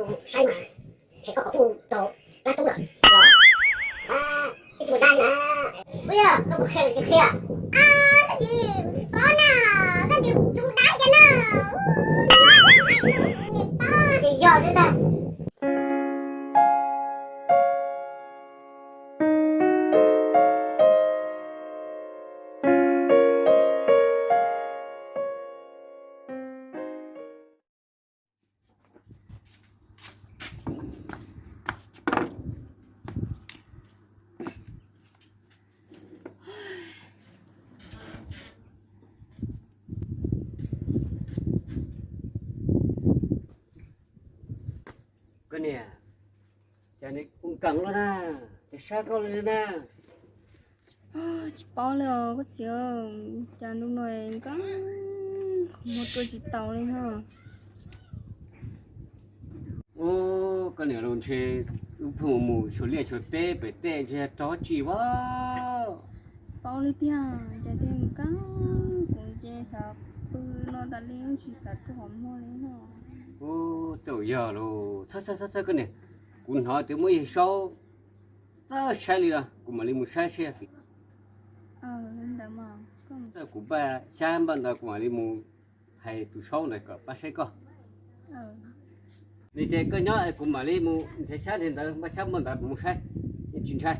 Saib mas, ntshe koj kom kuj tau plab tub lawm los. Twb tsis mus dab li na. Ua yog koj puas qhia los tsis qhia? Tab sis kuv tsis paub na, koj tias kuv mus dab cas no. Ces yog xwb ntag. Koj niam, cas nws ua nkees luaj na, cas sab koj li na? Tsis paub li os koj txiv, cas ntu no nkees, qhov muag rua tsis taus li no. Ub, koj niam, los ntshe wb pheej mus xyuas liaj xyuas teb pem tej ntshe raug dab tsi as. Paub li tiag, cas thiaj nkees, kuv ces xav pw no tas li tsis xav rua qhov muag li no. Ub, tej zaum yog los, txhob txhob txhob koj niam, kuv hnov tias muaj ib Saub txawj saib li no, kuv mam li mus saib seb yog tim. Txawj kuv npaj xyab npaj ntawd kuv mam li mus hais tus Saub ntawd kom pab saib koj. Li ces koj nyob es kuv mam li mus nrhiav xyab nrhiav ntawv npaj xyab npaj ntawv mus saib, yeej tsis ntshai.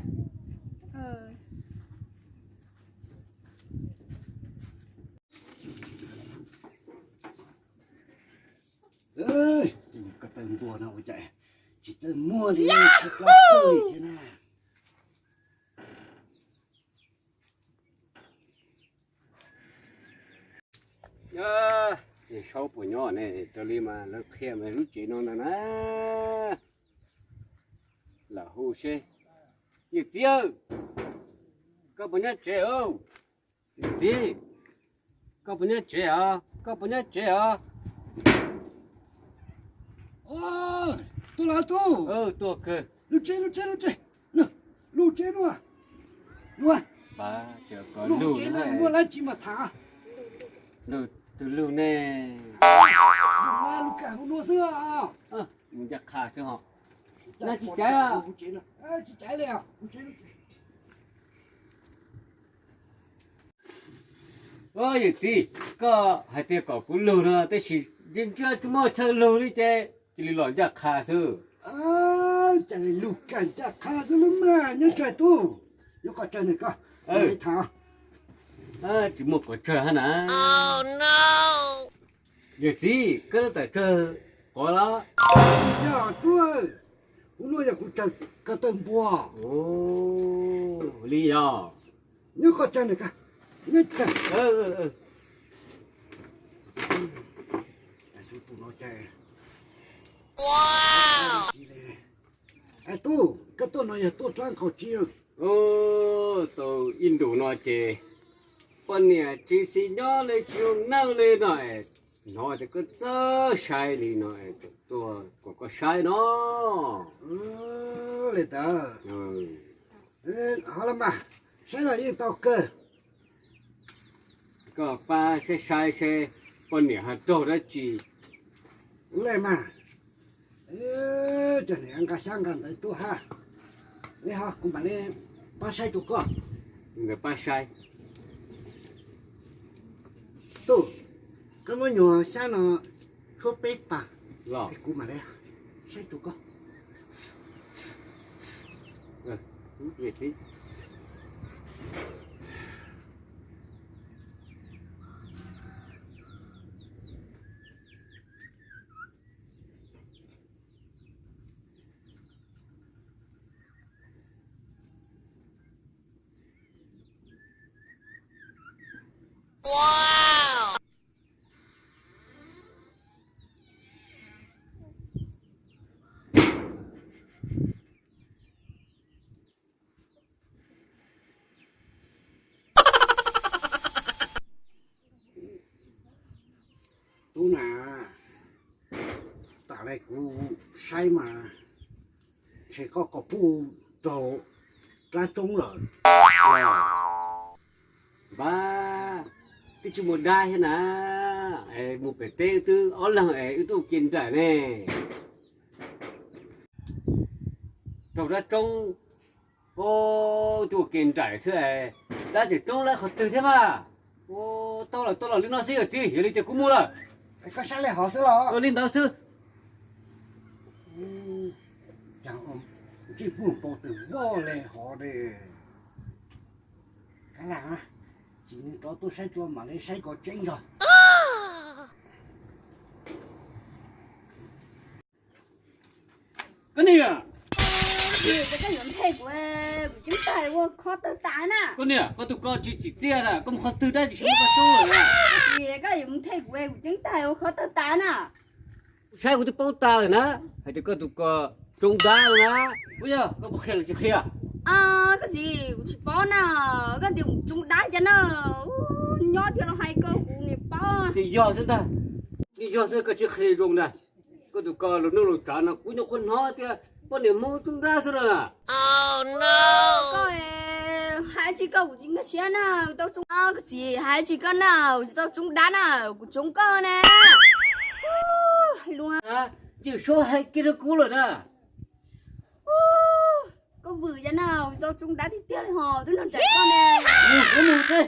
Ko taw npua no ua cas tsis txawj muag li, tsis plob kawg li thiab na. Ces Saub puas nyob ne, raws li mas lawv qhia mas lub tsev no ntag na. Lam hu seb. Yawm txiv, koj puas nyob tsev os? Yawm txiv, koj puas nyob tsev os? Koj puas nyob tsev os? Tuaj los tuaj. Tuaj kawg. Lub tsev, lub tsev, lub tsev. Lub tsev no. Lub tsev no muaj dab tsi mas tham. Tus lug ne. Lub kas hu no xwb. Mus ncaj qha xwb ho. Nab tsis caiv. Tsis caiv li. Yawm txiv, koj hais tias kom kuv lug no tab sis ntshe tsis muaj chaw lug li ces cia li los ncaj qha xwb. Cas li lug kas ncaj qha xwb lub mas nyob tso tub, yuav qhov tsawg ne koj, tham. Tsis muaj qhov tsawg hab na. Yawm txiv, koj lub tawm tsawg qhov los? Yog tub, kuv no yog kuv tsawg ko taw npua. Li yog. Nyob qhov tsawg ne koj, nyob tsawg. Tub, koj tuaj no yog tuaj rab qau tsi? Tau ib ntus no ces poj niam tsis xis nyob li tsis ua neej li no es hnov tias koj txawj saib li no es tuaj kom koj saib no. Li ntawd. Hos los mas, saib los yeej tau kawg. Koj pab saib saib seb poj niam ho raug dab tsi. Ua li mas, cov niam nqa xyab nqa ntawv tuaj hab. Li ho kuv mam li pab saib rau koj. Ntawd pab saib. Tub, koj muab nyuag xyab no tshuab peb pas, kuv mam li saib rau koj. Tub na, tas li kuv saib mas ntshe koj kom puj raug dab tsoob lawm. Npab, twb tsis muaj dab thiab na, mus pem teb twb ob leeg es wb twb ua ke nrawm ne. Raug dab tsoob, ua tus ua ke nraim xwb, dab tseem tsoob lawm qhov twg thiab mas. Ua, tau lawm tau lawm, li no xwb yawm txiv, yog li ces kuv mus lawm. Koj saib li hov xwb los? Li ntawd xwb. Cas ntsej muag npau taws vog li hov ne. Kav liam, tsis nws rov tuaj saib tso mam li saib kom tseeb zog. Koj niam, koj yuav nthe kuv, kuv ceeb tag ua khov tawg tas na. Koj niam, koj tus ko tsis tsim txiaj na, koj mus qhov twg dab tsis muaj koj tub lawm na. Koj yuav mus nthe kuv, kuv ceeb tag ua khov tawg tas na. Saib kuv twb paub tas lawm na, hais tias koj tus ko tsoob dab na. Ua yog koj puas qhia los tsis qhia? Koj txiv, kuv tsis paub na, koj tias kuv tsoob dab cas na, nyob tiag los hais ko kuv niam paub. Ces yog xwb ntag, yeej yog xwb, koj tsis qhia zoo ntag. Koj tus ko lus nuj lus tsav no kuv nyuam qhuav hnov tias poj niam Hmoob tsoob dab xwb no na. Koj hais tsis koj kuv tsis nkag siab na, kuv tau tsoob, koj txiv hais tsis koj na, kuv tsis tau tsoob dab na, kuv tsoob koj na. Luag, Yawm Saub hais kiag rau kuv lawm na. Koj vwm cas na, kuv tsis tau tsoob dab tiag tiag li hos, twb nrog nraim koj ne. Mus, mus mus.